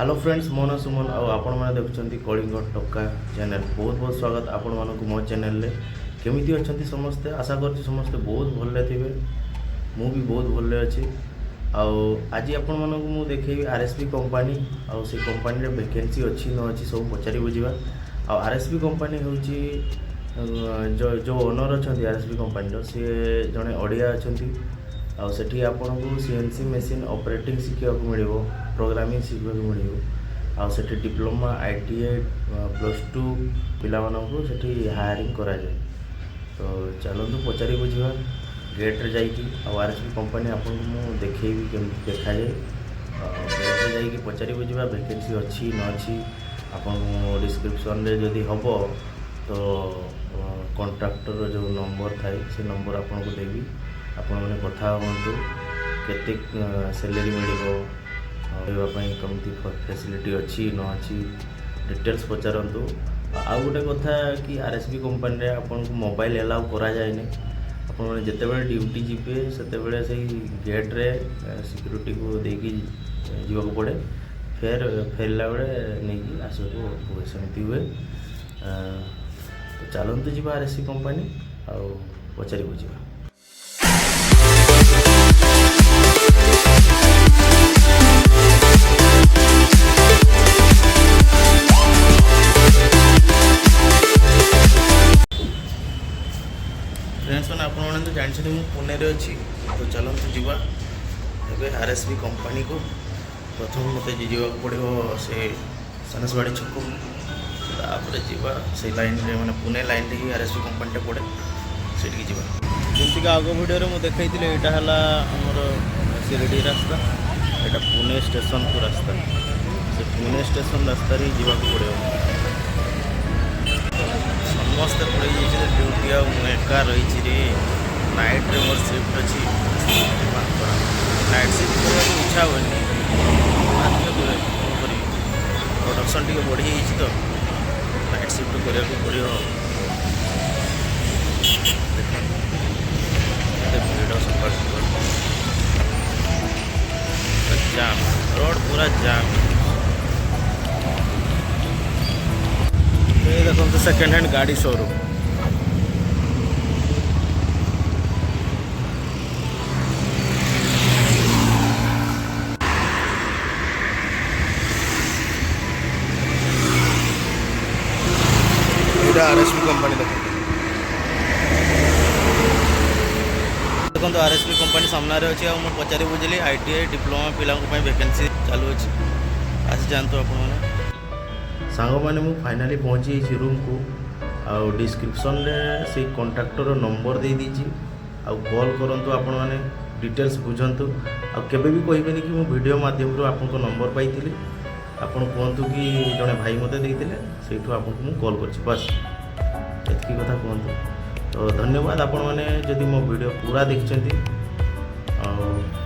Hello friends, ମୋ ନାଁ ସୁମନ ଆଉ ଆପଣମାନେ ଦେଖୁଛନ୍ତି କଳିଙ୍ଗ ଟୋକା ଚ୍ୟାନେଲ୍। ବହୁତ ବହୁତ ସ୍ୱାଗତ ଆପଣମାନଙ୍କୁ ମୋ ଚ୍ୟାନେଲ୍ରେ। କେମିତି ଅଛନ୍ତି ସମସ୍ତେ? ଆଶା କରୁଛି ସମସ୍ତେ ବହୁତ ଭଲରେ ଥିବେ। ମୁଁ ବି ବହୁତ ଭଲରେ ଅଛି। ଆଉ ଆଜି ଆପଣମାନଙ୍କୁ ମୁଁ ଦେଖେଇବି ଆର୍ ଏସ୍ ବି କମ୍ପାନୀ ଆଉ ସେ କମ୍ପାନୀରେ ଭେକେନ୍ସି ଅଛି ନ ଅଛି, ସବୁ ପଚାରି ବୁଝିବା। ଆଉ ଆର୍ ଏସ୍ ବି କମ୍ପାନୀ ହେଉଛି, ଯେଉଁ ଓନର୍ ଅଛନ୍ତି ଆର୍ ଏସ୍ ବି କମ୍ପାନୀର, ସିଏ ଜଣେ ଓଡ଼ିଆ ଅଛନ୍ତି। ଆଉ ସେଠି ଆପଣଙ୍କୁ ସିଏନ୍ସି ମେସିନ୍ ଅପରେଟିଂ ଶିଖିବାକୁ ମିଳିବ, ପ୍ରୋଗ୍ରାମିଂ ଶିଖିବାକୁ ମିଳିବ। ଆଉ ସେଠି ଡିପ୍ଲୋମା, ଆଇଟିଆଇ, +2 ପିଲାମାନଙ୍କୁ ସେଠି ହାୟାରିଂ କରାଯାଏ। ତ ଚାଲନ୍ତୁ ପଚାରି ବୁଝିବା ଗେଟ୍ରେ ଯାଇକି। ଆଉ ଆର୍ ଏସ୍ ବି କମ୍ପାନୀ ଆପଣଙ୍କୁ ମୁଁ ଦେଖେଇବି କେମିତି ଦେଖାଯାଏ। ଆଉ ଗେଟ୍ରେ ଯାଇକି ପଚାରି ବୁଝିବା ଭେକେନ୍ସି ଅଛି ନ ଅଛି। ଆପଣଙ୍କୁ ଡିସ୍କ୍ରିପ୍ସନ୍ରେ ଯଦି ହେବ ତ କଣ୍ଟ୍ରାକ୍ଟର ଯେଉଁ ନମ୍ବର ଥାଏ, ସେ ନମ୍ବର ଆପଣଙ୍କୁ ଦେବି। ଆପଣମାନେ କଥା ହୁଅନ୍ତୁ, କେତେ ସାଲେରୀ ମିଳିବ, ରହିବା ପାଇଁ କେମିତି ଫ୍ୟାସିଲିଟି ଅଛି ନ ଅଛି, ଡିଟେଲ୍ସ ପଚାରନ୍ତୁ। ଆଉ ଗୋଟେ କଥା କି ଆର୍ ଏସ୍ ବି କମ୍ପାନୀରେ ଆପଣଙ୍କୁ ମୋବାଇଲ ଏଲାଉ କରାଯାଏନି। ଆପଣମାନେ ଯେତେବେଳେ ଡ୍ୟୁଟି ଯିବେ, ସେତେବେଳେ ସେଇ ଗେଟ୍ରେ ସିକ୍ୟୁରିଟିକୁ ଦେଇକି ଯିବାକୁ ପଡ଼େ। ଫେର ଫେରିଲା ବେଳେ ନେଇକି ଆସିବାକୁ ହୁଏ, ସେମିତି ହୁଏ। ତ ଚାଲନ୍ତୁ ଯିବା ଆର୍ ଏସ୍ ବି କମ୍ପାନୀ ଆଉ ପଚାରି ବୁଝିବା। ଫ୍ରେଣ୍ଡସ୍ ମାନେ, ଆପଣମାନେ ତ ଜାଣିଛନ୍ତି ମୁଁ ପୁନେରେ ଅଛି। ତ ଚାଲନ୍ତୁ ଯିବା ଏବେ ଆର୍ ଏସ୍ ବି କମ୍ପାନୀକୁ। ପ୍ରଥମେ ମୋତେ ଯିବାକୁ ପଡ଼ିବ ସେ ସନେସବାଡ଼ି ଛକ, ତାପରେ ଯିବା ସେଇ ଲାଇନ୍ରେ, ମାନେ ପୁନେ ଲାଇନ୍ରେ ହିଁ ଆର୍ ଏସ୍ ବି କମ୍ପାନୀଟା ପଡ଼େ, ସେଇଠିକି ଯିବା। ଯେମିତିକି ଆଗ ଭିଡ଼ିଓରେ ମୁଁ ଦେଖାଇଥିଲି, ଏଇଟା ହେଲା ଆମର ଶିରିଡ଼ି ରାସ୍ତା, ଏଇଟା ପୁନେ ଷ୍ଟେସନକୁ ରାସ୍ତା। ସେ ପୁନେ ଷ୍ଟେସନ ରାସ୍ତାରେ ହିଁ ଯିବାକୁ ପଡ଼ିବ। ସମସ୍ତେ ପଳେଇ ଯାଇଛନ୍ତି ଡ୍ୟୁଟି ଆଉ ମୁଁ ଏକା ରହିଛି ରେ। ନାଇଟ୍ରେ ମୋର ସିଫ୍ଟ ଅଛି। ନାଇଟ୍ ସିଫ୍ଟ କରିବାକୁ ଇଚ୍ଛା ହୁଏନି, ବାଧ୍ୟ କରିବାକୁ। କ'ଣ କରିବି, ପ୍ରଡକ୍ସନ୍ ଟିକେ ବଢ଼ିଯାଇଛି ତ ନାଇଟ୍ ସିଫ୍ଟ କରିବାକୁ ପଡ଼ିବ। ଦେଖନ୍ତୁ କେତେ ଭିଡ଼ ସକାଳୁ ସକାଳୁ, ଜାମ୍, ରୋଡ଼ ପୁରା ଜାମ୍। ଏ ଦେଖନ୍ତୁ, ସେକେଣ୍ଡ ହ୍ୟାଣ୍ଡ ଗାଡ଼ି ସୋରୁମ୍। ଏଇଟା ଆର୍ ଏସ୍ ବି କମ୍ପାନୀ। ଦେଖନ୍ତୁ, ଦେଖନ୍ତୁ, ଆର୍ ଏସ୍ ବି କମ୍ପାନୀ ସାମ୍ନାରେ ଅଛି। ଆଉ ମୁଁ ପଚାରି ବୁଝିଲି, ଆଇଟିଆଇ, ଡିପ୍ଲୋମା ପିଲାଙ୍କ ପାଇଁ ଭେକେନ୍ସି ଚାଲୁଅଛି, ଆସିଯାଆନ୍ତୁ ଆପଣମାନେ। ସାଙ୍ଗମାନେ, ମୁଁ ଫାଇନାଲି ପହଞ୍ଚି ଯାଇଛି ରୁମ୍କୁ। ଆଉ ଡିସ୍କ୍ରିପ୍ସନ୍ରେ ସେଇ କଣ୍ଟ୍ରାକ୍ଟର ନମ୍ବର ଦେଇଦେଇଛି, ଆଉ କଲ୍ କରନ୍ତୁ ଆପଣମାନେ, ଡିଟେଲ୍ସ ବୁଝନ୍ତୁ। ଆଉ କେବେ ବି କହିବେନି କି ମୁଁ ଭିଡ଼ିଓ ମାଧ୍ୟମରୁ ଆପଣଙ୍କ ନମ୍ବର ପାଇଥିଲି। ଆପଣ କୁହନ୍ତୁ କି ଜଣେ ଭାଇ ମୋତେ ଦେଇଥିଲେ, ସେଇଠୁ ଆପଣଙ୍କୁ ମୁଁ କଲ୍ କରିଛି, ବାସ୍ ଏତିକି କଥା କୁହନ୍ତୁ। ତ ଧନ୍ୟବାଦ ଆପଣମାନେ ଯଦି ମୋ ଭିଡ଼ିଓ ପୁରା ଦେଖିଛନ୍ତି। ଆଉ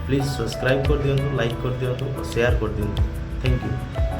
ପ୍ଲିଜ୍ ସବସ୍କ୍ରାଇବ୍ କରିଦିଅନ୍ତୁ, ଲାଇକ୍ କରିଦିଅନ୍ତୁ ଆଉ ସେୟାର କରିଦିଅନ୍ତୁ। Thank you.